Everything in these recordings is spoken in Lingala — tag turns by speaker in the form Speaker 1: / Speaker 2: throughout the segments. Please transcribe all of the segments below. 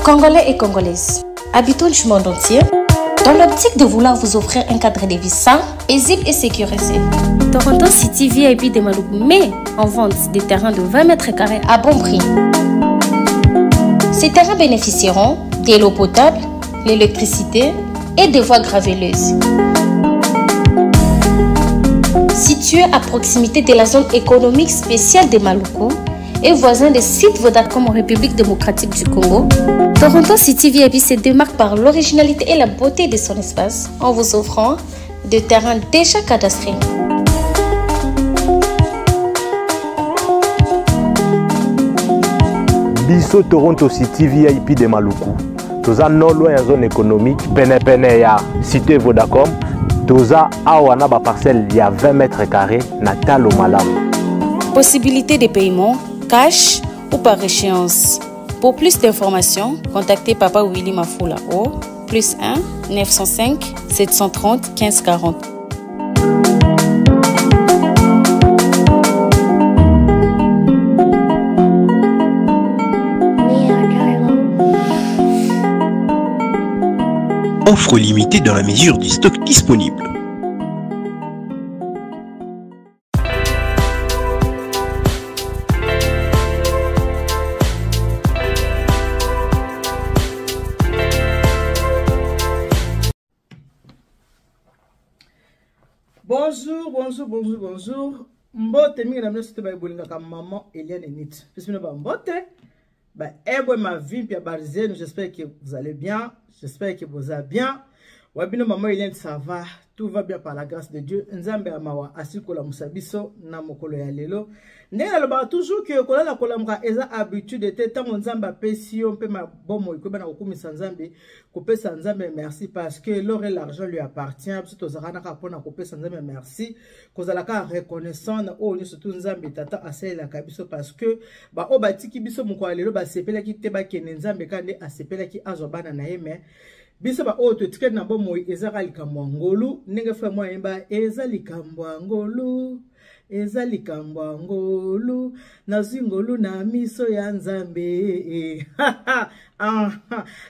Speaker 1: Congolais et Congolaises, habitants du monde entier, dans l'optique de vouloir vous offrir un cadre de vie sain, paisible et sécurisé. Toronto City VIP de Maluku met en vente des terrains de 20 mètres carrés à bon prix. Ces terrains bénéficieront de l'eau potable, l'électricité et des voies graveleuses. Situé à proximité de la zone économique spéciale de Maluku et voisin des sites Vodacom en République démocratique du Congo, Toronto City VIP se démarque par l'originalité et la beauté de son espace en vous offrant des terrains déjà cadastrés.
Speaker 2: Biso Toronto City VIP de Maluku. Toza non loin ya zone économique penepene ya cité Vodacom. Toza awa na ba parcelle ya 20 mètres carrés na talo malamu.
Speaker 1: Possibilité de paiement cash ou par échéance. Pour plus d'informations, contactez Papa Willy Mafula au plus 1 905 730 1540.
Speaker 3: Offre limitée dans la mesure du stock disponible.
Speaker 4: Bonjour, bonjour, bonjour, bonjour. Mbote mingi na bino sote baye bolingaka maman Eliane Nit. Pesi bino ba mbote. Ba ebwe ma vie mpia barzenu, j'espère que vous allez bien, j'espère que vous allez bien. Wa bino maman Eliane ça va, tout va bien par la grâce de Dieu. Nzambe ya mawa asikola musabiso na mokolo ya lelo. Ndenge nalobaka toujours que kolala kolamuka eza habitude te ntango Nzambe apesi yo mpe mabomoi koyeba na kokumisa Nzambe kopesa Nzambe merci parce que l'or et l'argent lui appartient. Biso tozalaka naka mpona kopesa Nzambe merci, kozala kaka reconnaissant na oyo nyonso tu Nzambe tata asalelaka biso parce que baoyo batiki biso mokolo ya lelo basepelaki te bakende, Nzambe kaka nde asepelaki azwa bana na ye mais biso baoyo totikali na bomoi eza kaka likambo ya ngolu. Ndenge frère mwa ayemba eza likambo ya ngolu, eza likambo ya ngolu, nazwi ngolu na miso ya Nzambe.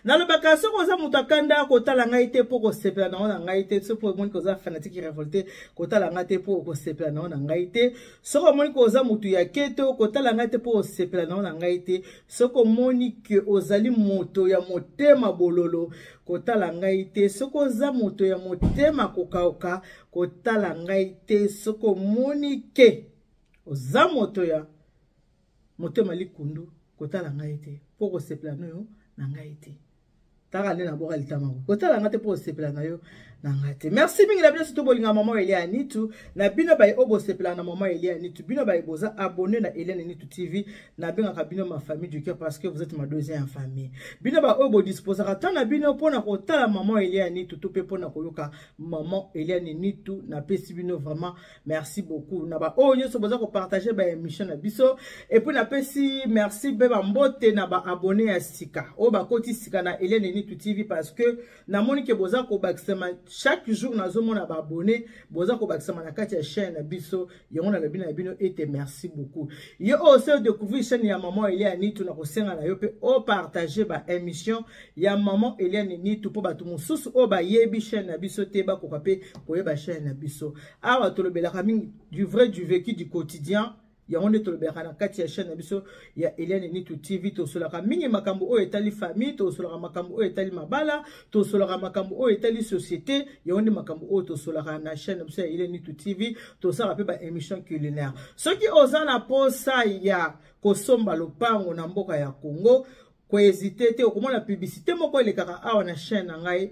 Speaker 4: Nalobaka soki oza moto akanda kotala ngai te mpo kosepela nango na ngai te. Soki omoni koza fanatique révolté kotala ngai te mpo kosepela nango na ngai te. Soki omoni koza moto ya keto kotala ngai te mpo kosepela nango na ngai te. Soki omoni ke ozali moto ya motema bololo kotala ngai te. Soki oza moto ya motema kokauka kotala ngai te. Soki omoni ke oza moto ya motema likundu kotala ngai te mpo kosepela nayo na ngai te. Taka nde naboka litamako kotala ngai te mpo kosepela na yo na ngai te. Merci mingi na bino surtout bolinga maman Eliane Nitu, na bino baye oyo bosepela na maman Eliane Nitu, bino baye boza abonné na Eliane Nitu TV, nabengaka bino ma famille du cœur parce que vous êtes ma deuxième famille. Bino ba oyo bodisposaka temps na bino mpona kotala maman Eliane Nitu to mpe mpona koyoka maman Eliane Nitu, napesi bino vraiment merci beaucoup. Na ba oyo nyonso boza kopartage ba émission na biso, et puis napesi merci mpe bambote na ba abonné ya sika oyo bakoti sika na Eliane Nitu TV parce que namoni ke boza kobakisama chaque jour, nazomona ba abonné boza kobakisama na kati ya chaîne na biso. Yango nalobi na bino ete merci beaucoup. Yo oyo ose découvrir chaîne ya maman Eliane Nitu, na kosenga na yo mpe opartage ba émission ya maman Eliane Nitu mpo bato mosusu oyo bayebi chaîne na biso te bakoka mpe koyeba chaîne na biso. Awa tolobelaka mingi du vrai, du vécu, du quotidien. Yango nde tolobelaka na kati ya chaîne na biso ya Eliane Nitu TV. Tosolaka mingi makambo oyo etali famille, tosolaka makambo oyo etali mabala, tosolaka makambo oyo etali société. Yango nde makambo oyo tosolaka na chaîne na biso ya Eliane Nitu TV. Tosalaka mpe ba émission culinaire. Soki oza na posa ya kosomba lopango na mboka ya Congo, kohésite te, okomona publicité moko elekaka awa na chaîne na ngai.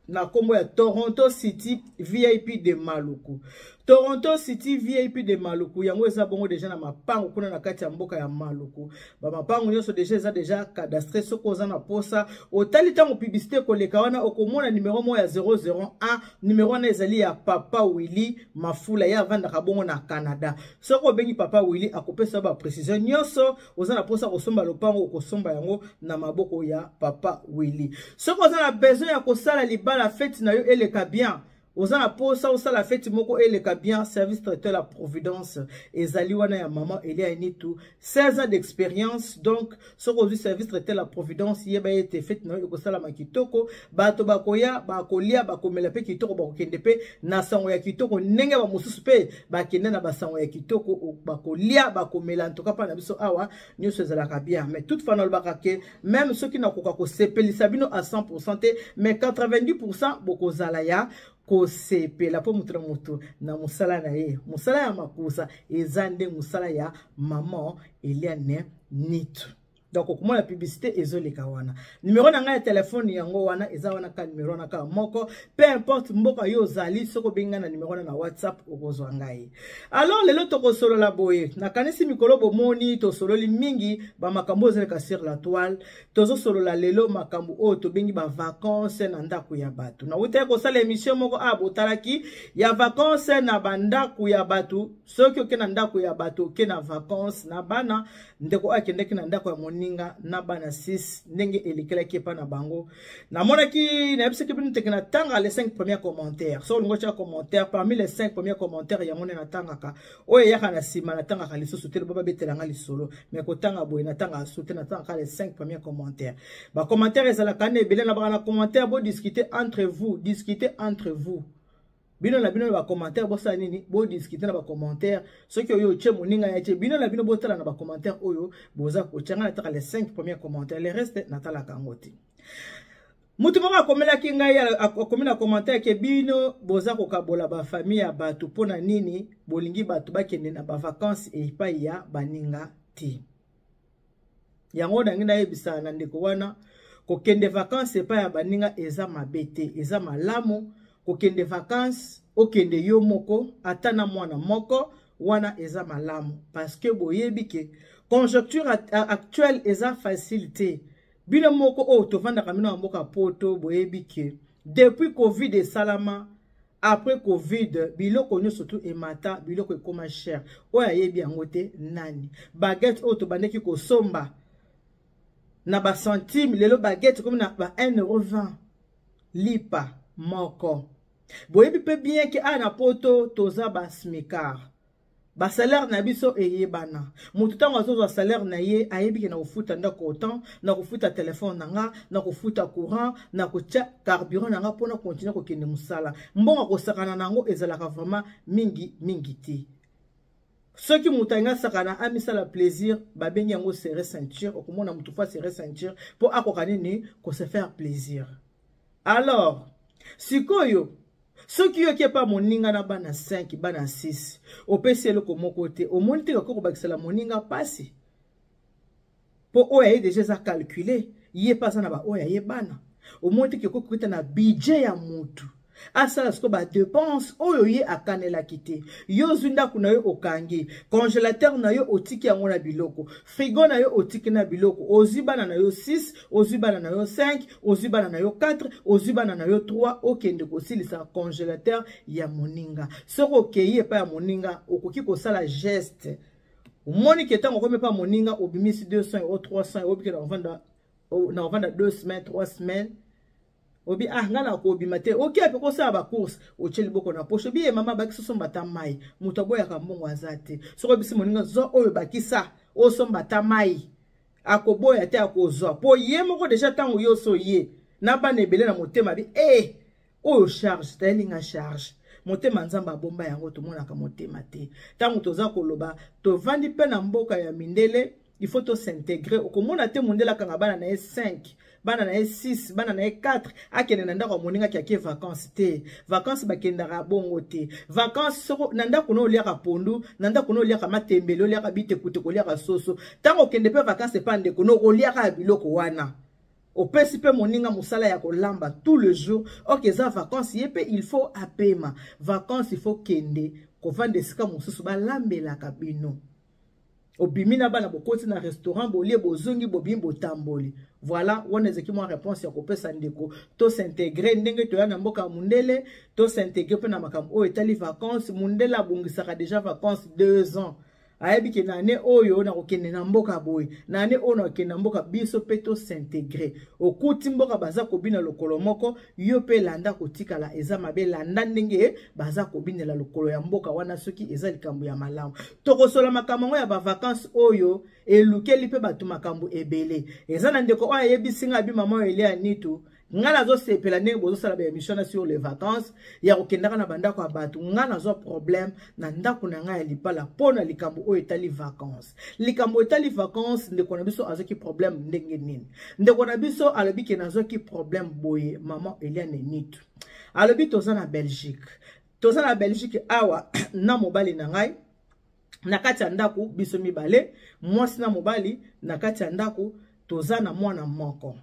Speaker 4: Na nkombo ya Toronto City VIP de Maluku. Toronto City VIP de Maluku yango eza bongo deja na mapango kuna na kati ya mboka ya Maluku. Ba mapango nyonso deja eza deja cadastre. Soki oza na posa, otali ntango publicité ekoleka wana, okomona numero moko ya 001. Numero wana ezali ya Papa Willy Mafula, ye avandaka bongo na Canada. Soki obengi Papa Willy, akopesa yo ba précision nyonso. Oza na posa kosomba lopango, okosomba yango na maboko ya Papa Willy. Soki oza na besoin ya kosala libala, fete na yo eleka bien, oza na posa osala feti moko eleka bien, service traiteur la Providence ezali wana ya Mama Elia Enitu, 16 ans d'expérience. Donc soki ozwi service traiteur la Providence, yeba ete feti na yo ekosalama kitoko. Bato bakoya, bakolia, bakomela mpe kitoko, bakokende mpe na sango ya kitoko, ndenge bamosusu mpe bakende na basango ya kitoko, bakolia, bakomela. Ntoka mpa na biso awa nyonso ezalaka bien. Mais toutefois nalobaka ke même soki nakoka kosepelisa bino à 100% te, mais 90% bokozala ya kosepela, mpo moto na moto na mosala na ye. Mosala ya makusa eza nde mosala ya Mama Eliane Nitu. Donc okomona publicité ezoleka wana, numero na ngai ya telefone yango wana eza wana, ka numero wana kaka moko. Peu importe mboka yo ozali, soki obengi ngai na numero wana na WhatsApp, okozwa ngai. Alors lelo tokosolola boye. Nakanisi mikolo bomoni tosololi mingi bamakambo oyo ezaleka sur la toile. Tozosolola lelo makambo oyo tobengi bavacance na ndako ya bato. Nawutaki kosala émission moko a botalaki ya vacance na bandako ya bato. Soki oke na ndako ya bato, oke na vacance na bana, ndeko oyo akendaki na ndako ya moninga na bana 6, ndenge elekelaki epa na bango. Namonaki, nayebisaki bino teke natanga les 5 premiers commentaires. So olingo otya commentaire parmi les 5 premiers commentaires, yango nde natangaka. Oyo eyaka na nsima natangaka lisusu te. Loba babetelanga lisolo, mais kotanga boye natangaka su te. Natangaka les 5 premiers commentaires. Bacommentaire ezalaka na ebele na baka na commentaire. Bodiscute entre vous, discute entre vous, bino na bino na bacommentaire. Bosala nini? Bodiscute na bacommentaire. Soki oyo otie, moninga ya tie, bino na bino botala na bacommentaire oyo boza kotia. Ngai nataka les 5 premiers commentaires, le reste natalaka yango te. Mutu moko akomelaki ngai, akomi na commentaire ke bino boza kokabola bafamille ya bato. Mpo na nini bolingi bato bakende na bavacance epai ya baninga te? Yango nangi nayebisa na ndeko wana, kokende vacance epai ya baninga eza mabe te, eza malamu. Kokende vacance, okende yo moko ata na mwana moko, wana eza malamu, parce que boyebi ke conjoncture actuelle eza facile te. Bino moko oyo tovandaka bino na mboka Poto, boyebi ke depuis Covid esalama, après Covid, biloko nyonso tu emata, biloko ekoma cher. Oyo ayebi yango te nani? Baguette oyo tobandaki kosomba na bacentime, lelo baguette ekomi na ba 1 euro 20 lipa moko. Boyebi mpe bien ke awa na Poto toza basmicard. Basalaire na biso eyebana. Moto ntango azozwa salaire na ye, ayebi ke na kofuta ndako autant, na kofuta telefone na nga, na kofuta courant, na kotia carburant na nga mpona continuer kokende mosala. Mbongo akosakana na yango ezalaka vraiment mingi mingi te. Soki moto alingi asakana, amisala plaisir, babengi yango serrer ceinture. Okomona moto faut aserrer ceinture mpo akoka nini? Kose faire plaisir. Alors sikoyo soki yoki epa moninga na bana 5, bana 6, opesi eloko moko te, omoni te kaka kobakisela moninga mpasi? Mpo oyo aye deja eza calcule, ye mpe aza na baoyo aye bana. Omoni te keko kokita na budget ya mutu, asala sikoyo badepense oyo ye akanelaki te? Yo ozwi ndako na yo, okangi congélateur na yo, otiki yango na biloko, frigo na yo otiki na biloko, ozwi bana na yo 6, ozwi bana na yo 5, ozwi bana na yo 4, ozwi bana na yo 3, okende kosilisa congélateur ya moninga. Soki okei epai ya moninga, okoki kosala geste. Omoni ke ntango okomi epai ya moninga, obimisi 200 euro, 300, obike na kovanda 2 semaines, 3 semaines, obi ah, ngai nakobima te. Oke mpe kosala bacourse, otie liboko na poche, obi ye mama bakisa, osomba ata mai. Moto aboyaka mbongo aza te. Soki obisi moninga zwa oyo, bakisa, osomba ata mai, akoboya te, akozwa. Mpo ye moko deja ntango yo so ye na bana ebele na motema bi e oyo charge tayelinga charge motema. Nzambe abomba yango, tomonaka motema te. Ntango toza koloba, tovandi mpe na mboka ya mindele, il faut tos'intégrer. Okomona te mondele akanga bana na ye 5, bana na ye 6, bana na ye 4, akende na ndako ya moninga ake vacance te. Vacance bakendaka bongo te. Vacance, soko na ndako na oliaka pondu, na ndako na oliaka matembele, oliaka bitekute, koliaka soso, ntango okende mpe vacance epa ndeko no, okoliaka ya biloko wana. Opesi mpe moninga mosala ya kolamba tout le jour, ok, eza vacances, ye mpe il faut apema. Vacances, il faut kende kovanda esika mosusu balambelaka bino. Obimi na bana, bokoti na restaurant, bolie, bozongi, bobimi, botamboli. Voilà, wana ezalaki mwa réponse ya kopesa ndeko. Tos'intégrer ndenge toya na mboka ya mundele, tos'intégrer mpe na makambo oyo etali vacances. Mundele abongisaka déjà vacances 2 ans, ayebi ke na année oyo nakokende na mboka boye, na année oyo nakokende na mboka. Biso mpe tos'intégrer. Okuti mboka baza kobina lokolo moko, yo mpe landa. Kotikala eza mabe. Landa ndenge baza kobinela lokolo ya mboka wana. Soki eza likambo ya malamu, tokosola makambo yango ya bavacances oyo elukeli mpe bato makambo ebele. Eza na ndeko oyo ayebisi ngai, abi: "Mama oyo Elia Nitu, ngai nazosepela ndenge bozosala baémission na sur les vacances ya kokendaka na bandako ya bato. Ngai nazwa problème na ndako na ngai ya libala mpo na likambo oyo etali vacances." Likambo etali vacances, ndeko na biso azwaki problème ndenge nini? Ndeko na biso alobi ke nazwaki problème boye. Mama Eliane Nitu alobi: "Toza na Belgique, toza na Belgique awa na mobali na ngai na kati ya ndako, biso mibale, mwasi na mobali, na kati ya ndako toza na mwana moko.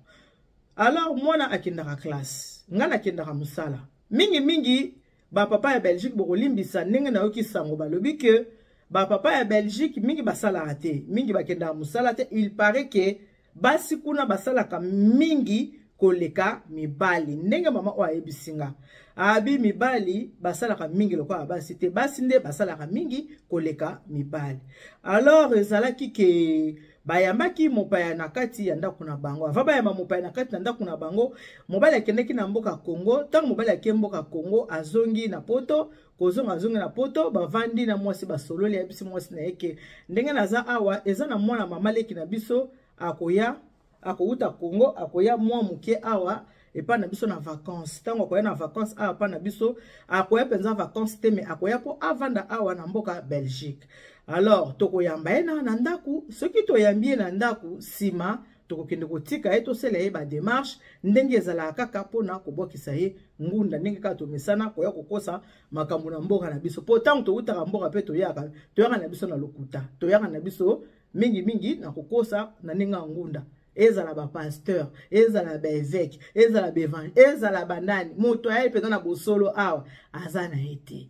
Speaker 4: Alors mwana akendaka classe, ngai nakendaka mosala." Mingimingi bapapa ya Belgique, bokolimbisa ndenge nayoki sango, balobi ke bapapa ya Belgique mingi basalaka te, mingi bakendaka mosala te. Il paraît ke basi kuna basalaka mingi koleka mibali. Ndenge mama oyo ayebisi nga, abi mibali basalaka mingi lokola basi te, basi nde basalaka mingi koleka mibali. Alors ezalaki ke bayambaki mopaya na kati ya ndako na bango. Avant bayamba mopaya na kati na ndako na bango, mobali akendaki na mboka Congo. Ntango mobali ake mboka Congo, azongi na Poto. Kozonga, azongi na Poto, bavandi na mwasi, basololi. Ayebisi mwasi na ye ke ndenge naza awa, eza na mwana mama leki na biso akoya, akowuta Congo, akoya mwa moke awa epai na biso na vacance. Ntango akoya na vacance awa epai na biso, akoya mpenza vacance te, mais akoya mpo avanda awa na mboka Belgique. Alors tokoyamba ye na ndako. Soki toyambi ye na ndako, nsima tokokende kotika ye, tosala ye badémarche ndenge ezalaka kaka mpona kobwakisa ye ngunda, ndenge kaka tomesana koya kokosa makambo na mboka na biso. Mpo ntango towutaka mboka mpe toyaka, toyaka na biso na lokuta, toyaka na biso mingimingi na kokosa na ndenge ya ngunda. Ezala bapasteur, ezala baévêque, ezala baévangile, ezala banani, moto ayei mpenza na bosolo awa aza na ye te.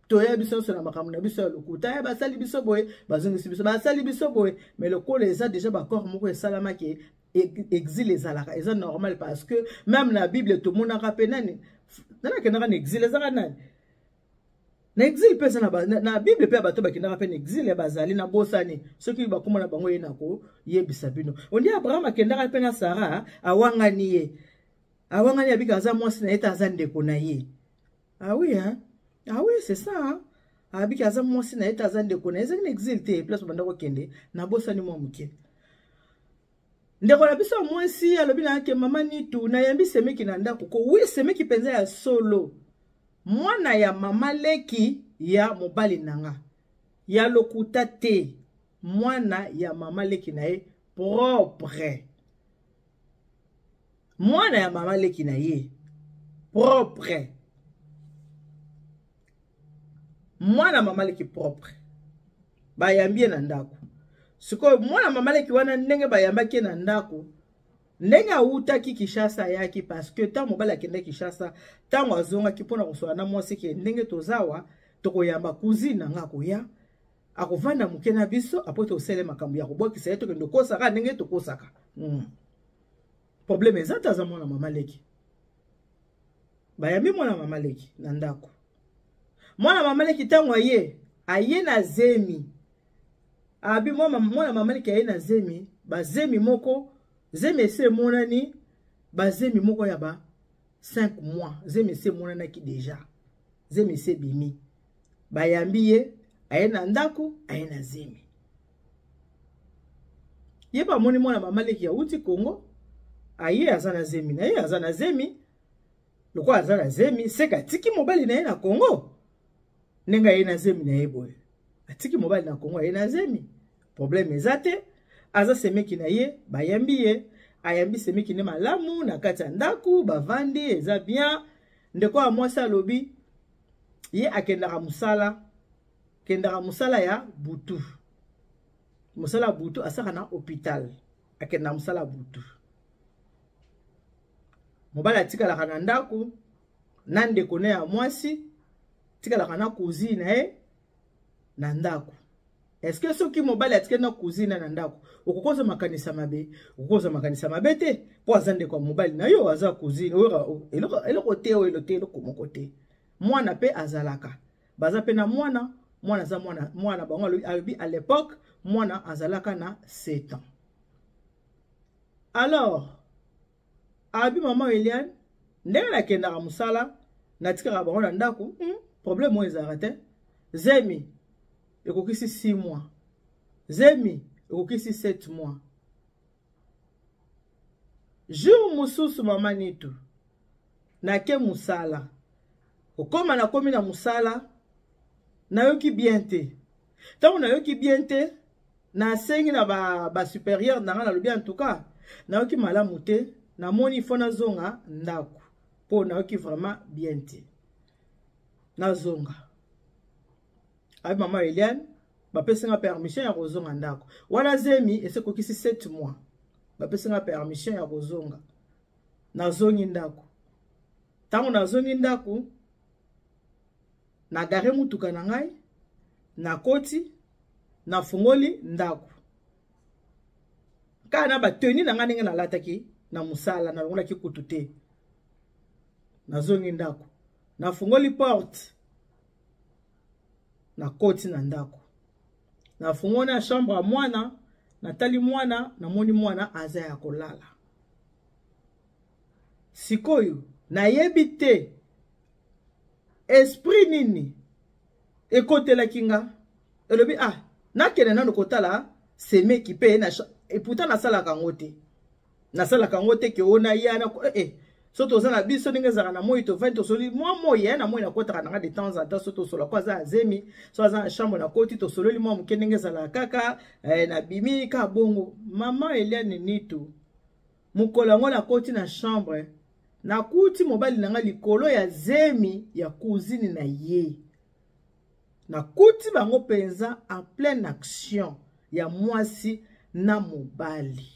Speaker 4: Toya biso nyonso na makambo na biso ya lokuta. Ye basali biso boye, bazongisi biso, basali biso boye. Mais lokola eza déjà baaccord moko esalamaki, exil ezalaka, eza normal, parce que même na Bible tomonaka mpe nani nani akendaka na exil, ezaka nani na exil mpe eza na Bible mpe ya bato bakendaka mpe na exil ya bazali na bosani. Soki bakóma na bango, ye na koyebisa bino. Ondi Abraham akendaka mpe na Sara, awangani ye, awangani, abika aza mwasi na ye te, aza ndeko na ye. Ah oui, hein? Ah oui, c'est ça, hein? Abiki aza mwasi na ye te, aza ndeko na ye. Ezali na exil te, place banda kokende, nabosani mwa moke. Ndeko na biso ya mwasi alobi na yake: "Mama Nitu, nayambi semeki na ndako ko wi, semeki mpenza ya solo, mwana ya mama leki ya mobali na nga, ya lokuta te, mwana ya mama leki na ye propre, mwana ya mama leki na ye propre, mwana mama leki propre." Bayambi ye na ndako. Sikoyo mwana mama leki wana, ndenge bayambaki ye na ndako, ndenge awutaki Kinshasa ayaki, parce que ntango mobali akende Kinshasa, ntango azongaki mpona kosola na mwasi ke ndenge tozawa, tokoyamba cousine na nga, akoya, akovanda moke na biso, apo tosele makambo ya kobwakisa ye, tokende okosaka ndenge tokosaka. Problème eza te, aza mwana mama leki. Bayambi mwana mama leki na ndako. Mwana mama leki, ntango aye, aye na zemi. Abi mwana mama leki aye na zemi, bazemi moko, zemi esi emonani, bazemi moko ya ba 5 mois, zemi esi emonanaki déjà, zemi esi ebimi. Bayambi ye, aye na ndako, aye na zemi. Ye bamoni mwana mama leki awuti Kongo, aye, aza na zemi na ye, aza na zemi. Lokola aza na zemi, seke atiki mobali na ye na Kongo. Ndenge aye na zemi na ye boye, atiki mobali na Kongo, aye na zemi, problème eza te, aza semeki na ye. Bayambi ye, ayambi semeki nde malamu na kati ya ndako, bavandi, eza bien. Ndeko ya mwasi alobi ye akendaka mosala, kendaka mosala ya butu, mosala ya butu, asaka na hôpital, akendaka mosala ya butu. Mobali atikalaka na ndako na ndeko na ya mwasi, tikalaka na cousine na ye na ndako. Est-ce que soki mobali atikali na cousine na ndako, okokozwa makanisa mabe? Okokozwa makanisa mabe te, mpo aza ndeko ya mobali na yo, aza cousine, eloko eloko te, oyo te, eloko moko te. Mwana mpe azalaka, baza mpe na mwana, mwana aza mwana, mwana bango alobi à l'époque mwana azalaka na 7 ans. Alors abi mama Eliane, ndenge nakendaka mosala, natikaka bango na ndako, problème oyo ezalaka te. Zemi ekokisi 6 mois, zemi ekokisi 7 mois. Jour mosusu mama Nitu nake mosala, okoma nakomi na mosala, nayoki bien te. Ntango nayoki bien te, nasengi na ba supérieur na nga, nalobi en tout cas nayoki malamu te, namoni fo nazonga ndako mpo nayoki vraiment bien te, nazonga. Abi mama Eliane, bapesi nga permission ya kozonga ndako. Wana zemi esekokisi 7 mois, bapesi nga permission ya kozonga. Nazongi ndako. Ntango nazongi ndako, nagare mutuka na ngai, nakoti, nafungoli ndako kaka na bateni na ngai ndenge nalataki na mosala, nalongolaki kutu te. Nazongi ndako, nafungoli porte, nakoti na ndako, nafungoli na chambre ya mwana, natali mwana, namoni mwana aza ya kolala. Sikoyo nayebi te esprit nini ekotelaki nga, elobi ah, nakende nanu kotala semeki mpe na, et pourtant nasalaka yango te, nasalaka yango te ke ona ya na so toza na biso ndenge ezalaka na moi, tovandi tosoli mwa moi na moi, nakotaka nanga de temps en temps, so tosola ko aza azemi, so aza na chambre, nakoti tosololi mwa moke ndenge ezalaka kaka, nabimi ka bongo. Mama Eliane Nitu, mokolo yango nakoti na chambre, nakuti mobali na nga likolo ya zemi ya cousine na ye. Nakuti bango mpenza en pleine action ya mwasi na mobali.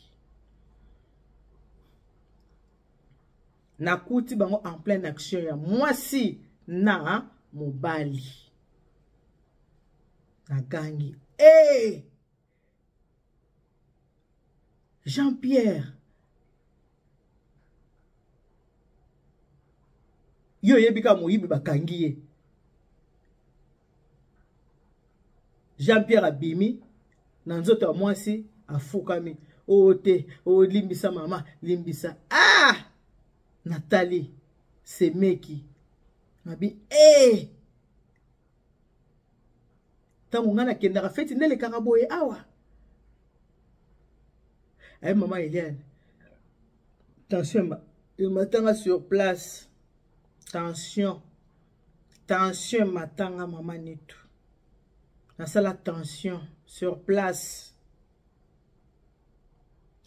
Speaker 4: Nakuti bango en pleine action ya mwasi na mobali. Nagangi, hey! Jean-Pierre, yo oyebi kaka moyibi bakangi ye. Jean-Pierre abimi na nzoto ya mwasi, afukami, o te, o limbisa mama, limbisa. Ah! Nathalie semeki nabi eh! Ntango ngai nakendaka feti nde elekaka boye awa. Aye mama Eliane, tension ematanga sur place, tension ematanga mama Nitu, nasala tension sur place.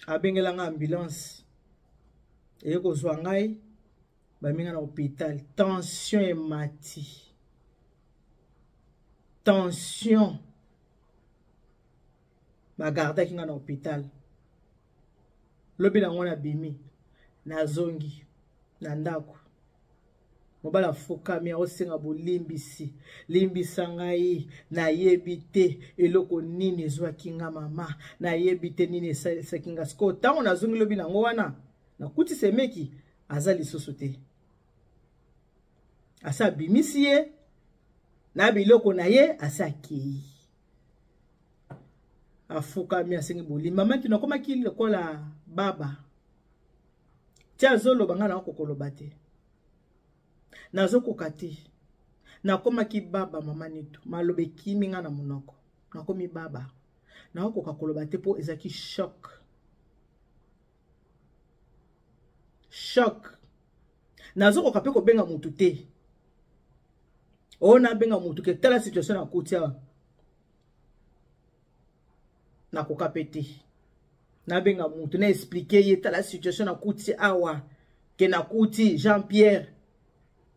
Speaker 4: Abengelanga ambulance eye kozwa ngai, baminga na hôpital, tension emati, tension bagardaki nga na hôpital. Lobi nango nabimi, nazongi na ndako, mobali afukami aosenga bolimbisi, limbisa ngai, nayebi te eloko nini ezwaki nga mama, nayebi te nini esalisaki nga. Sikoyo ntango nazongi lobi nango wana, nakuti semeki aza lisusu te, asa abimisi ye na biloko na ye, asa akei, afukami asengi bolimbi. Mama Nitu, nakomaki lokola baba ti azoloba, ngai nakokoloba te, nazokoka te, nakomaki baba. Mama Nitu, maloba ekimi ngai na monoko, nakomi baba, nakokoka koloba te mpo ezalaki choc, choc. Nazokoka mpe kobenga motu te, oyo nabenga motu ke tala situation nakuti awa, nakoka mpe te nabenga motu na explike ye tala situation nakuti awa, ke nakuti Jean Pierre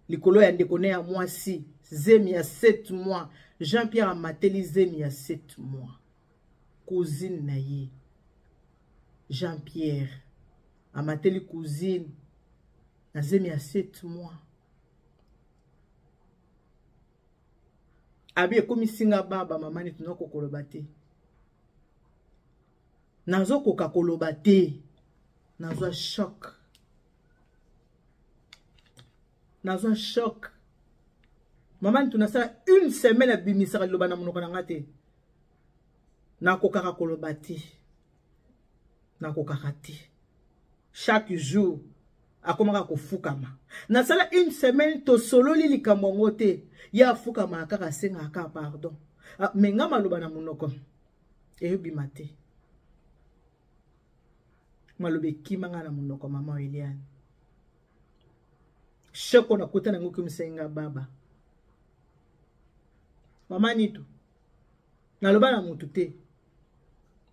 Speaker 4: likolo ya ndeko ne ya mwasi, zemi ya 7 mois. Jean Pierre amateli zemi ya 7 mois cousine na ye. Jean Pierre amateli cousine. Na zemi ya 7 mois. Abi ekomisi nga baba mama neti nako koloba te. Nazokoka koloba te. Nazwa choc. Nazwa choc. Mama nitu nasala une semaine abimisaka liloba na monoko na nga te. Nakokaka koloba te. Nakokaka te. Chaque jour akomaka kofukama. Nasala une semaine tosololi likambo yango te. Ye afukamaka kaka asengaka kaka pardon. Ah, me nga maloba na monoko eyobima te. Maloba ekima nga na monoko mama Eliane. Shoko nakuta nango ekomisa nga baba. Mama Nitu, naloba na mutu te.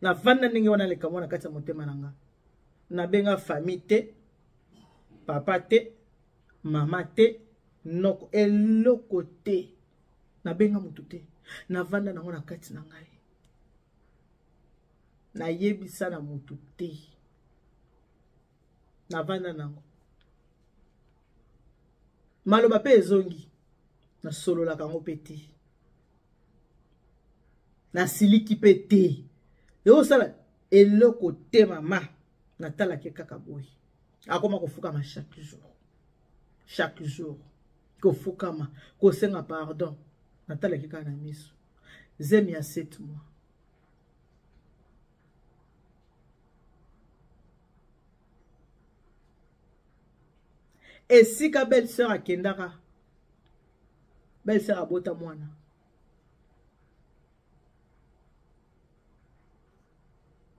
Speaker 4: Navanda ndenge wana likambo na kati ya motema na nga. Nabenga famille te, papa te, mama te, noko eloko te. Nabenga mutu te. Navanda nango na kati na ngai. Nayebisa na mutu te. Navanda nango. Maloba pe ezongi. Nasololaka yango pe te. Nasiliki pe te. Ekosala eloko te mama. Natalaki kaka boye. Akoma kofukama chaque jour. Chaque jour. Kofukama, kosenga pardon. Natalaki kaka na miso. Zemi ya 7 mois. Esika belle sœur akendaka. Belle sœur abota mwana.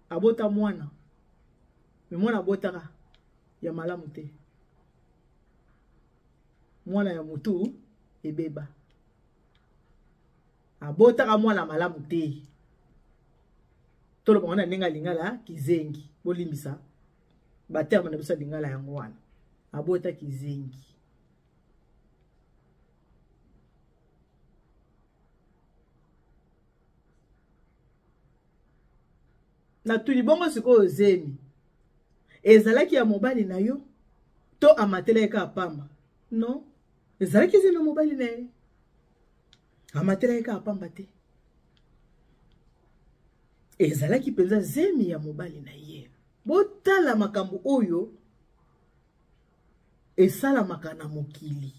Speaker 4: Abota mwana. Mais mwana abotaka ya malamu te. Mwana ya mutu ebeba. Abotaka mwana malamu te. Toloba wana ndenge lingala kizengi. Bolimbisa ba terme na biso lingala yango wana. Abota kizengi. Natuni bongo sikoyo zemi ezalaki ya mobali na yo to amatelaki kaka pamba? Non, ezalaki zemi ya mobali na ye, amatelaki kaka pamba te, ezalaki mpenza zemi ya mobali na ye. Botala makambo oyo esalamaka na mokili.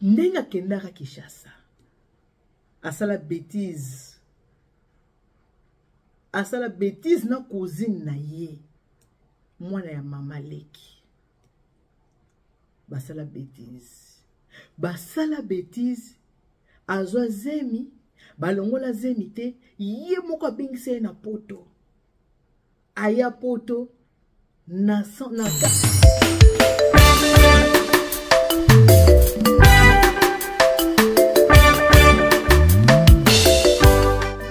Speaker 4: Ndenge akendaka Kinshasa, asala bêtise. Asala bêtise na cousine na ye, mwana ya mama leki. Basala bêtise. Basala bêtise, azwa zemi, balongola zemi te, ye moko abengisa ye na poto. Aya poto na na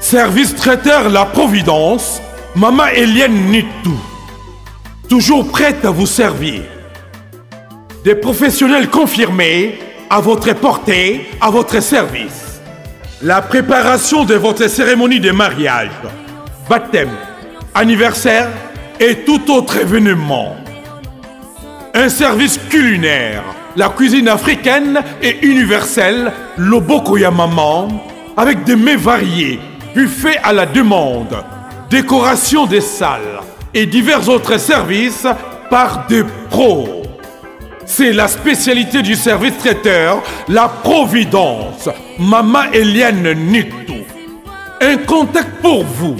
Speaker 5: Service traiteur La Providence, Maman Eliane Nitou, toujours prête à vous servir. Des professionnels confirmés à votre portée, à votre service. La préparation de votre cérémonie de mariage, baptême, anniversaire et tout autre événement. Un service culinaire, la cuisine africaine et universelle, Loboko ya Maman, avec des mets variés, buffet à la demande, décoration des salles et divers autres services par des pros. C'est la spécialité du service traiteur, La Providence, Maman Eliane Nitou. Un contact pour vous,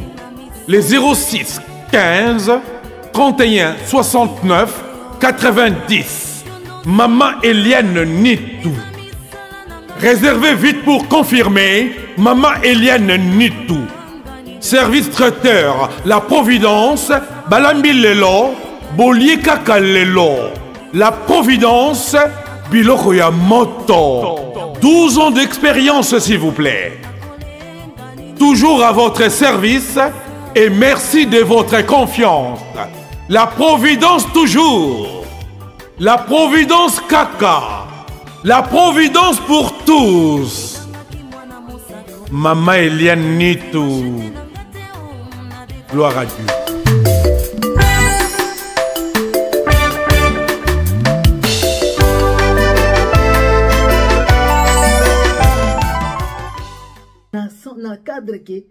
Speaker 5: les 06 15 31 69 90. Maman Eliane Nitou. Réservez vite pour confirmer, Maman Eliane Nitou. Service traiteur, La Providence, Balambi Lelo, Bolie Kaka Lelo. La Providence, Biloko ya Moto. 12 ans d'expérience, s'il vous plaît. Toujours à votre service et merci de votre confiance. La Providence toujours. La Providence Kaka. La Providence pour tous. Maman Eliane Nitou. Gloire à Dieu.
Speaker 4: cadre ke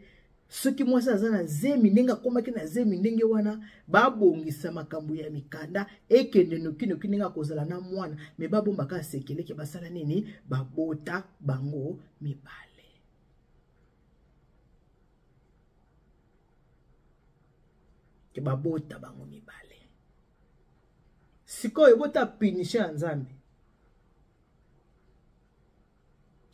Speaker 4: soki mwasi aza na zemi ndenge akomaki na zemi ndenge wana babongisa makambo ya mikanda ekende nokinoki ndenge akozala na mwana me babombaka asekeleke basala nini babota bango mibale ke babota bango mibale sikoyo bota punition ya nzambe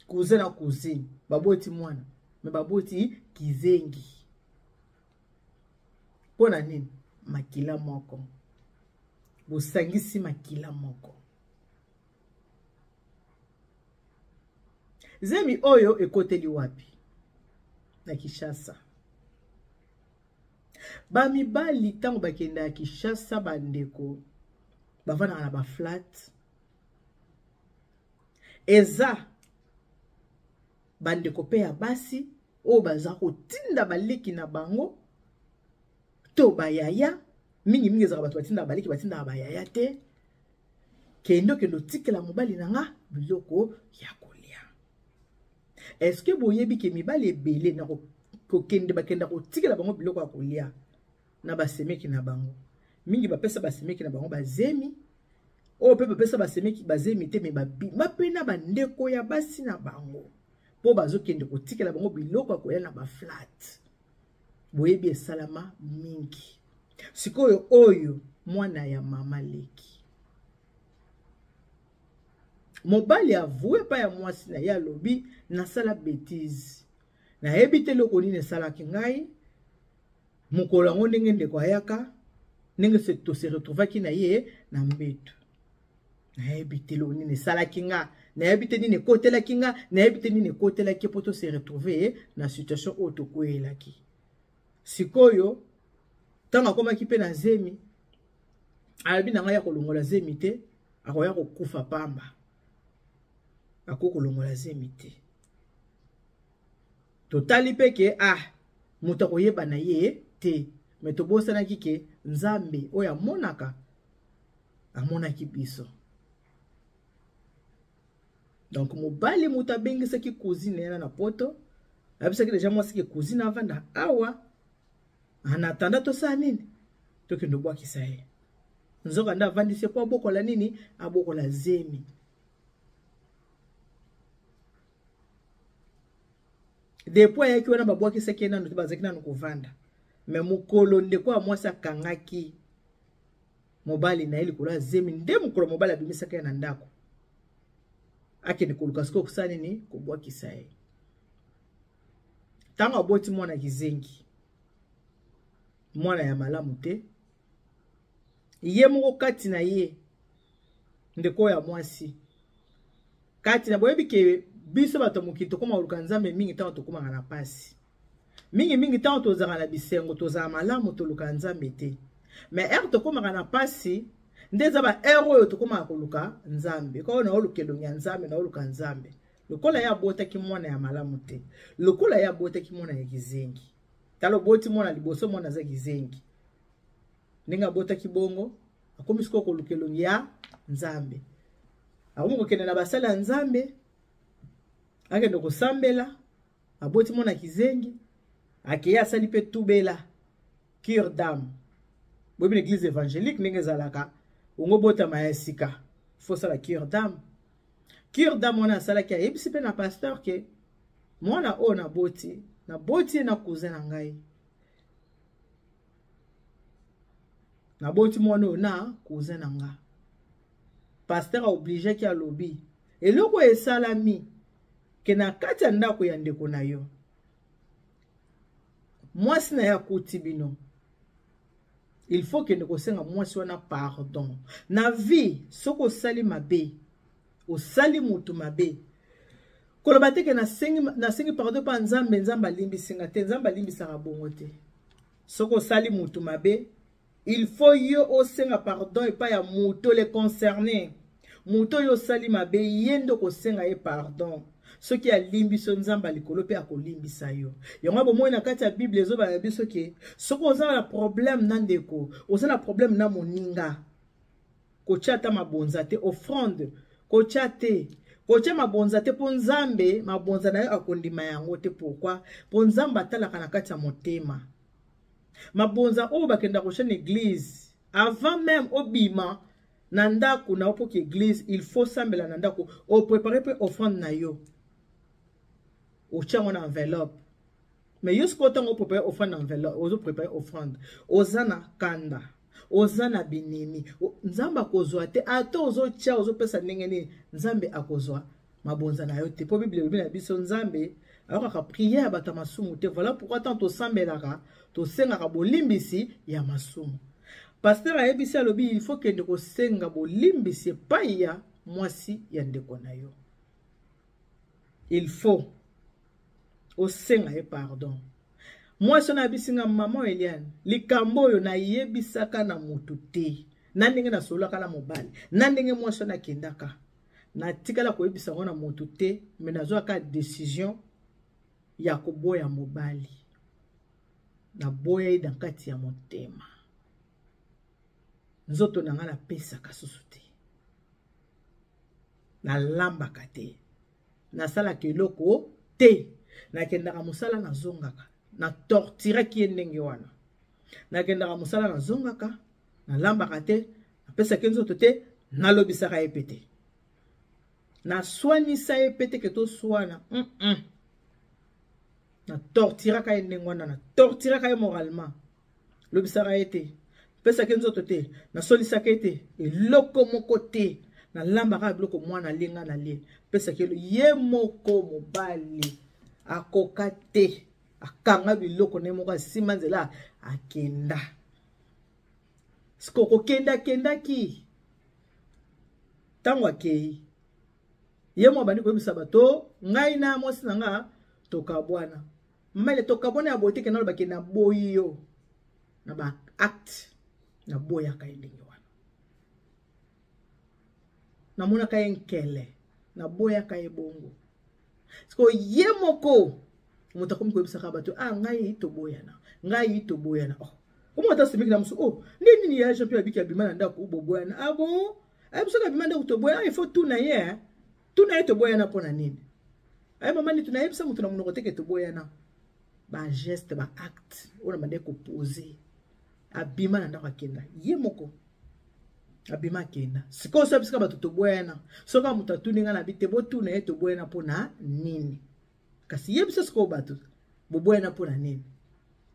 Speaker 4: cousin na cousine baboti mwana me baboti kizengi mpo na nini makila moko bosangisi makila moko zemi oyo ekoteli wapi na kinshasa bamibali ntango bakendaka kinshasa bandeko bavandaka na baflat eza bandeko mpe ya basi oyo baza kotinda baleki na bango to bayaya mingimingi ezalaka bato batindaka baleki batindaka bayaya te kende okende otikela mobali na nga biloko ya kolia eske boyebi ke mibali ebele na kokende bakenda kotikela bango biloko ya kolia na basemeki na bango mingi bapesa basemeki na bango bazemi oyo mpe bapesa basemeki bazemi te me babima mpe na bandeko ya basi na bango mpo bazokende kotikela bango biloko ya koya na baflate boyebi esalama mingi sikoyo oyo mwana ya mama leki mobali avue epai ya mwasi na ye alobi nasala betise nayebi te eloko nini esalaki ngai mokolo yango ndenge ndeko ayaka ndenge tose retrouvaki na ye na mbeto nayebi te eloko nini esalaki nga nayebi te nini ekotelaki nga nayebi te nini ekotelaki mpo tose retrouve na situation oyo tokweyelaki sikoyo ntango akomaki mpe na zemi alobi na ngai ya kolongola zemi te akoya kokufa pamba akoki kolongola zemi te totali mpe ke ah moto akoyeba na ye te me tobosanaki ke nzambe oyo amonaka amonaki biso donc mobali moto abengisaki cousine yana na poto ayebisaki deja mwasi ke cousine avanda awa en attendant tosala nini tokende obwakisa ye nzoka nde avandisi ye mpo abokola nini abokola zemi depuis ayaki wana babwakisaki ye nanu te bazalaki nanu kovanda me mokolo ndeko ya mwasi akangaki mobali na ye likolo ya zemi nde mokolo mobali abimisaki ye na ndako akende koluka sikoyo kosala nini kobwakisa ye ntango aboti mwana kizengi mwana ya malamu te ye moko kati na ye ndeko ya mwasi kati na boyebi ke biso bato ya mokili tokoma koluka nzambe mingi ntango tokomaka na mpasi mingimingi ntango tozalaka na bisengo tozala malamu toluka nzambe te mais heure tokomaka na mpasi nde eza ba heure oyo tokomaka koluka nzambe kaka naoluka elongi ya nzambe naoluka nzambe lokola ye abotaki mwana ya malamu te lokola ye abotaki mwana ya kizengi tala oboti mwana liboso mwana aza kizengi ndenge abotaki bongo akomi sikoyo koluka elongi ya nzambe akomi kokende na basali ya nzambe akende kosambela aboti mwana kizengi akei asali mpe tubela cure dame boyebi na église évangélique ndenge ezalaka ongo botama ya sika fosala cure dame cure dame wana asalaki ayebisi mpe na pasteur ke mwana oyo naboti naboti ye na cousin na ngai naboti mwana oyo na cousin na nga pasteur aobligeaki alobi eloko esalami ke na kati ya ndako ya ndeko na yo mwasi na ye akuti bino il faut kende kosenga mwasi wana pardon na vie soki osali mabe osali motu mabe koloba te ke nasengi, nasengi pardon mpa nzambe nzambe alimbisi nga te nzambe alimbisaka bongo te soki osali motu mabe il faut yo osenga pardon epai ya moto le concerné moto oyo osali mabe ye nde okosenga ye pardon soki alimbisi yo nzambe ya likolo mpe akolimbisa yo yango bomoi na kati ya bible ezobana biso ke soki oza na problème na ndeko oza na problème na moninga kotya ata mabonza te offrande kotya te Kotia mabonza te mpo Nzambe mabonza na yo akondima yango te. Pourquoi? Mpo Nzambe atalaka na kati ya motema. Mabonza oyo bakenda kotia na eglise, avant même obima na ndako na yo mpo ki eglise, il faut sambela na ndako, oprépare mpe offrande na yo, otia yango na enveloppe. Mais yo sikoyo, ntango oprépare offrande na enveloppe, ozoprépare offrande, oza na kanda, oza na binemi, Nzambe akozwa te. Ata ozotia, ozopesa ndenge nini, Nzambe akozwa mabonza na yo te, mpo Bible elobi na biso, Nzambe ayokaka prière ya bato ya masumu te. Voilà pourquoi ntango tosambelaka, tosengaka bolimbisi ya masumu. Pasteur ayebisi, alobi il faut kende kosenga bolimbisi epai ya mwasi ya ndeko na yo. Il faut osenga ye pardon. Mwasi wana ayebisi nga: "Mama Eliane, likambo oyo nayebisaka na motu te, na ndenge nasololaka na mobali, na ndenge mwasi wana akendaka, natikala koyebisa yango na motu te, me nazwaka décision ya koboya mobali. Naboya ye na kati ya motema. Nzoto na ngai napesaka susu te, nalambaka te, nasalaka eloko te, nakendaka mosala, nazongaka." Natorturaki ye ndenge wana. Nakendaka mosala, nazongaka, nalambaka te, napesaki nzoto te, nalobisaka ye pe te, naswanisa ye pe te ke toswana. Natorturaka ye ndenge wana, natorturaka ye moralement, lobisaka ye te, napesaki nzoto te, nasolisaka ye te, eloko moko te. Nalambaka biloko mwana alie, nga nalie, pesaki ye moko. Mobali akoka te, akanga biloko na ye moko, asimba nzela, akenda. Siko kokendakendaki, ntango akei, ye mwa bandi koyebisa bato: "Ngai na mwasi na nga tokabwana." Mele tokabwana ya boye te, kenda olobaki naboyi yo na baacte. Naboyaka ye ndenge wana, namonaka ye nkele, naboyaka ye bongo. Siko ye moko moto akomi koyebisaka bato: "Ah, ngai toboyana, ngai toboyana." Oh, omo ata semeki na mosu: "Oh, nde nini ya Jean Pierre abiki, abima na ndako, boboyana?" "Ah bon?" Ayebi soki abima ndako toboyana, il faut tuna ye, tuna ye toboyana mpo na nini. "Aye mama nini, nayebisa moto na monoko teke toboyana, bageste, baacte oyo na bande kopose." Abima na ndako, akenda ye moko, abima, akenda. Sikoyo so bisika bato toboyana, soki moto atuni ngai na bi te, botuna ye toboyana mpo na nini. Kasi yebisa sikoyo bato boboyana mpo na nini.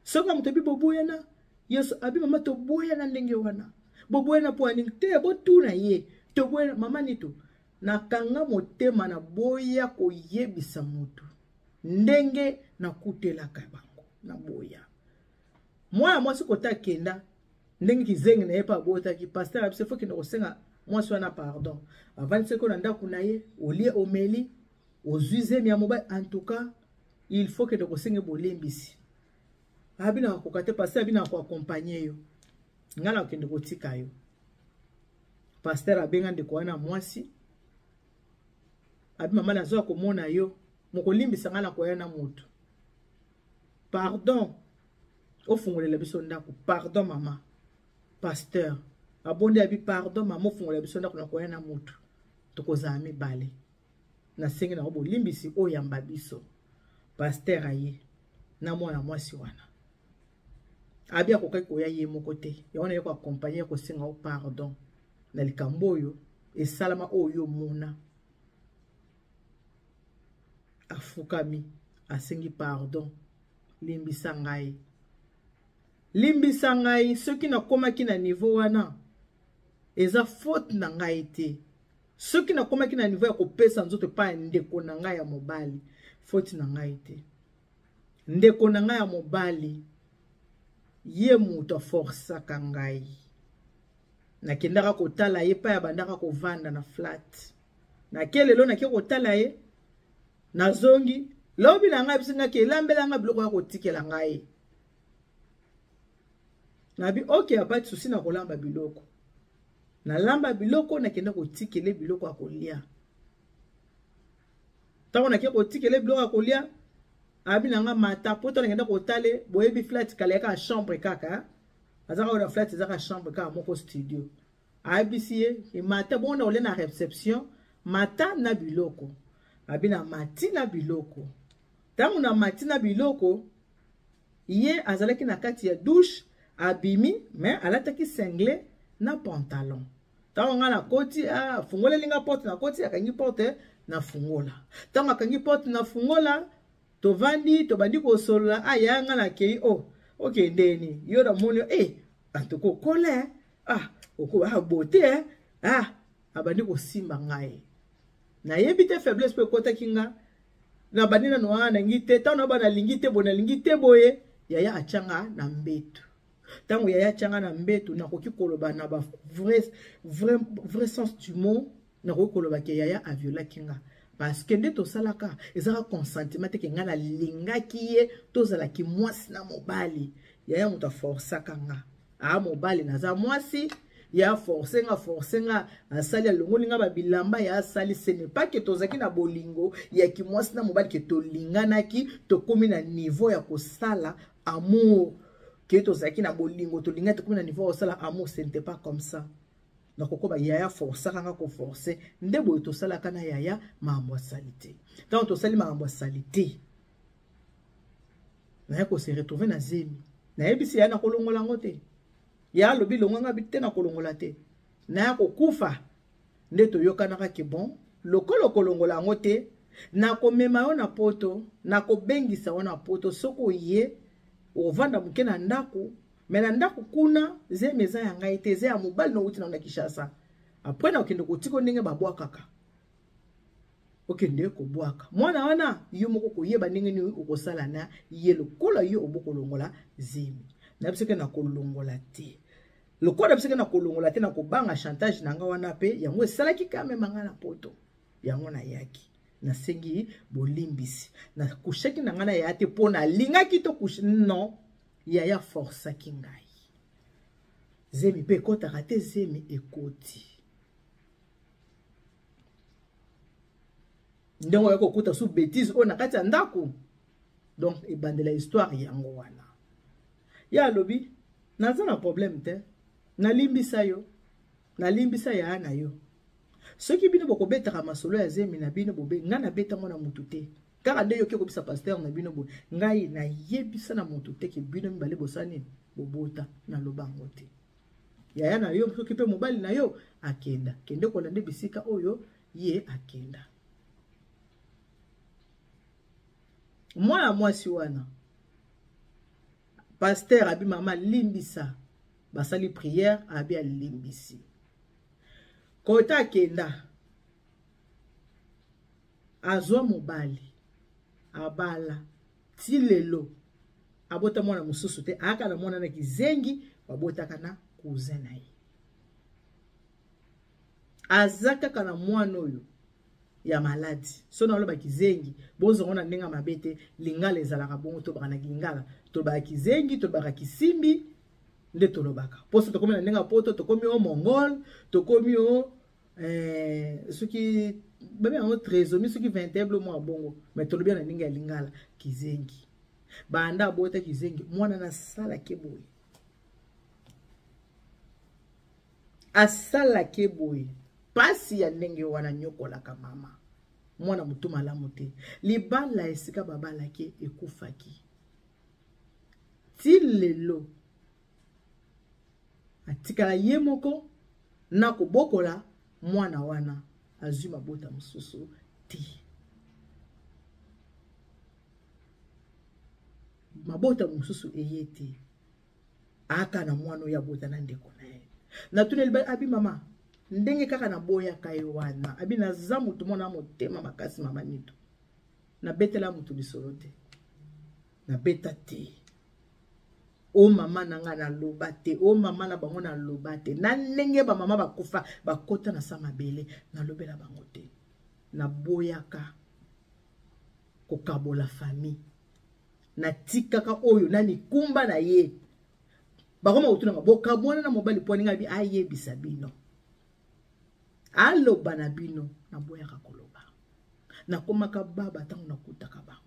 Speaker 4: Soki moto abi boboyana, Yesu abi: "Mama, toboyana ndenge wana, boboyana mpo na nini?" Te, botuna ye toboyana. Mama Nito, nakanga motema, naboya koyebisa motu ndenge nakutelaka bango. Naboya. Mwana mwasi kota akenda ndenge kizengi na ye mpe abotaki. Pasteur abiso fo kende kosenga mwasi wana pardon. Avandisaki na ndako na ye, olie, omeli, ozwi zemi ya mobali. En tout cas, il faut kende kosenga bolembisi. Abinaka koka te. Pasteur abinaka koaccompagner yo, ngai na kokende kotika yo. Pasteur abenga ndeko wana mwasi, abi: "Mama, nazwa komona yo, mokolimbisa ngai na koya na motu. Pardon, ofungolela biso ndako. Pardon, mama." Pasteur abondi, abi: "Pardon mama, ofungolela biso ndako, na koya na motu, tokozala mibale. Nasengi nango bolimbisi, oyamba biso." Pasteur aye na mwana mwasi wana. Abi akokaki koya ye moko te, yango naye koaccompagner, kosenga o pardon na likambo oyo esalama, oyo omona. Afukami, asengi pardon: "Limbisa ngai, limbisa ngai. Soki nakomaki na niveau wana, eza faute na ngai te. Soki nakomaki na niveau ya kopesa nzoto epai ya ndeko na ngai ya mobali, faute na ngai te. Ndeko na ngai ya mobali, ye moto aforsaka ngai. Nakendaka kotala ye epai abandaka kovanda na flat. Nake lelo, nake kotala ye, nazongi lobi na ngai, biso ngaki elambela ngai biloko ya kotikela ngai. Nabi ok, apati susi na kolamba biloko. Nalamba biloko, nakenda kotikele biloko ya kolia. Ntango nake kotikele biloko ya kolia, abi na nga mata po to nakenda kotale. Boyebi flat kala yaka chambre kaka, azaka na flat, ezaka chambre kaka moko, studio. Ayebisi ye emata bongo na kolia na réception. Mata na biloko. Abi na mati na biloko. Ntango na mati na biloko, ye azalaki na kati ya douche, abimi, mais alataki singlet na pantalon. Ntango nga nakoti, afungoleli nga porte, nakoti, akangi porte, nafungola. Ntango akangi porte, nafungola, tovandi, tobandi kosolola, ah, yaya nga nakei, oh, okende nini? Yo namoni, eh, en tout cas, okola, eh? Ah, oko, ah, beauté, eh? Ah, abandi kosimba ngai. Nayebi te faiblesse mpo ekotaki nga. Nabandi nanu wana nalingi te, ntango naba nalingi te boye, nalingi te boye, yaya atya nga na mbeto. Ntango yaya atya nga na mbeto, nakoki koloba na ba vrai, vrai, vrai sens du mot, nakoki koloba ke yaya aviolaki nga. Parce que nde tosalaka, ezaka consentiment te ke nga nalingaki ye, tozalaki mwasi na mobali. Yaya moto aforsaka nga. Ah, mobali naza mwasi, ya force nga, force nga, asali alongoli nga ba bilamba, ya asali, ce n'est pas que tozalaki na bolingo ya kimwasi na mobali ke tolinganaki, tokomi na niveau ya kosala amour, ke tozalaki na bolingo, tolingani, tokomi na niveau ya kosala amour, ce n'était pas comme ça. Nakokoba yaya forçaka nga ko forcer, nde boye tosalaka na yaya makambo ya salite. Tango tosali makambo ya salite, naye ko se retrouver na zemi. Nayebisi yaya nakolongola yango te. Ya alobi longwa nga te, nakolongola te. Naya kokufa nde toyokanaka ke bon, lokolo kolongola yango te, nakomema yo na poto, nakobengisa yo na poto, soki oye ovanda moke na ndako, me na ndako kuna zemi eza ya ngai te, eza ya mobali na outi na Kinshasa. Après nakokende kotika ndenge babwakaka, okende kobwaka mwana wana, yo moko koyeba ndenge nini okosala na ye, lokola yo obokolongola zemi. Na biso ke nakolongola te, lokola biso ke nakolongola te, nakobanga chantage na nga wana, pe yango esalaki kamema nga na poto. Yango nayaki, nasengi bolimbisi, nakushaki na nga na yaya te mpo nalingaki to kushe, non, yaya forsaki ngai. Zemi pe ekotaka te, zemi ekoti. Ndenge oya kokuta su bêtise oyo na kati ya ndako. Donc ebandela histoire yango wana. Ya alobi naza na problème te, nalimbisa yo, nalimbisa yaya na yo. Soki bino bokobetaka masolo ya zemi na bino, bobe nga nabeta ngo na mutu te. Kaka nde yoki okobisa pasteur na bino boye, ngai nayebisa na mutu te ke bino mibale bosala nini, bobota, naloba yango te. Yaya na yo soki pe mobali na yo akenda, kende kolanda bisika oyo ye akenda. Mwana mwasi wana pasteur abi mama limbisa, basali prière abi alimbisi. Kota akenda azwa mobali abala ti lelo abota mwana mosusu te, ayaka na mwana na kizengi babotaka na cousin na ye. Aza kaka na mwana oyo ya maladi. So na oloba kizengi, bozongo na ndenge mabe te, lingala ezalaka bongo, tobaka na lingala, tobaka kizengi, tobaka kisimbi nde tolobaka. Poso tokomi na ndenge ya poto, tokomi o mongol, tokomi o soki babe yango trisomie, soki 21 blo mwa bongo, mais tolobi na ndenge ya lingala kizengi. Banda abota kizengi, mwana nasalaki boye. Asalaki boye. Pasi ya ndenge wana nyokolaka mama. Mwana mutu malamu te. Libala esika babalaki ekufaki. Ti lelo atikala ye moko na kobokola mwana wana, azwi mabota mosusu te. Mabota mosusu eye te. Aka na mwana oyo abota na ndeko na ye. Natuneli ba abi mama, ndenge kaka naboyaka ye wana, abi naza motu mwana motema makasi mama Nitu. Nabetela motu lisolo te. Nabeta te. O mama na nga naloba te, o mama na bango naloba te. Na ndenge ba mama bakufa, bakota na sa mabele, nalobela bango te. Naboyaka kokabola famille. Natikaka oyo na mikumba na ye. Bakoma kotuna bokabwana na mobali po aninga bi ayebisa bino. Aloba na bino, naboyaka koloba. Nakomaka baba tango nakutaka bango.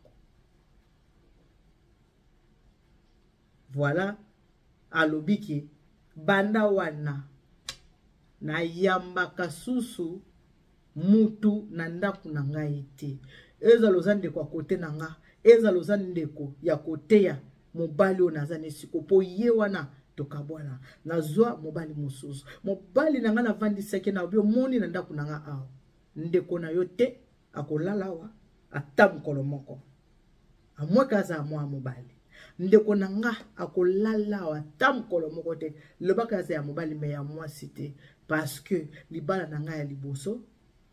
Speaker 4: Voilà, alobi ke banda wana nayambaka susu Mutu na ndako na ngai te. Ezala oza ndeko ya kote na nga, ezala oza ndeko ya kote ya mobali oyo naza na esiko, mpo ye wana tokabwana, nazwa mobali mosusu. Mobali na ngai navandisaki na obi omoni na ndako na nga awa, ndeko na yo te akolala awa ata mokolo moko, amweke azala mwa mobali. Ndeko na nga akolala awa ata mokolo moko te, lobaka aza ya mobali me ya mwasi te, parce que libala na ngai ya liboso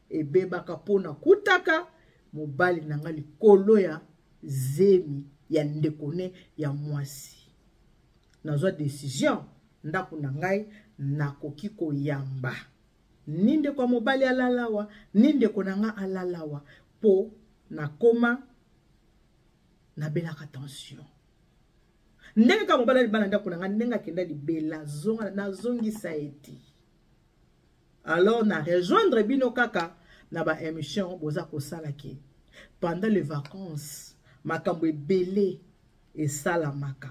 Speaker 4: ebebaka mpo nakutaka mobali na ngai likolo ya zemi ya ndeko ne ya mwasi. Nazwa decision, ndako na ngai nakoki koyamba ni ndeko ya mobali alalawa ni ndeko na nga alalawa, mpo nakoma nabelaka tension. Ndenge kaka mobali alibala ndako na ngai, ndenge akenda libela zonga, nazongisa ye te. Alors na rejoindre bino kaka na ba émission boza kosala ke pendant les vacances makambo ebele esalamaka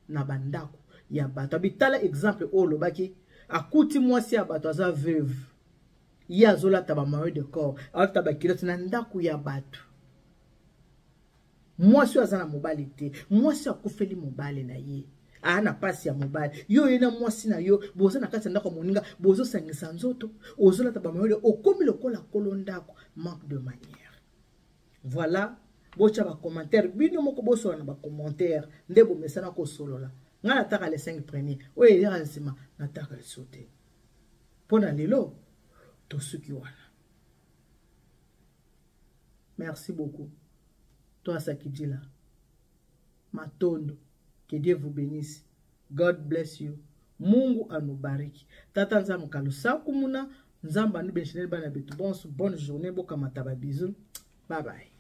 Speaker 4: na bandako ya bato. Abitala exemple oyo olobaki, akuti mwasi ya bato aza veuve, ye azolata ba maillot de corps, alata ba culotte na ndako ya bato. Mwasi oyo aza na mobali te, mwasi akufeli mobali na ye, aa na pasi ya mobali. Yo oye na mwasi na yo, boza na kati ya ndako ya moninga, bozosangisa nzoto, ozolata ba maillot, okomi lokola kolo ndako, manque de manière. Voilà, botya ba commentaire bino moko, bosola na ba commentaire nde bomesana kosolola. Ngai nataka les 5 premiers, oyo eyaka nsima nataka liso te. Mpo na lelo tosuki wana. Merci beaucoup. Toi Sakidila. Matondo. Que Dieu vous bénisse. God bless you. Mungu anubariki. Tata Nzambe kalusaku muna. Nzambe anu benchine bana betu. Bonne journée. Bokamata ba bisous. Bye bye.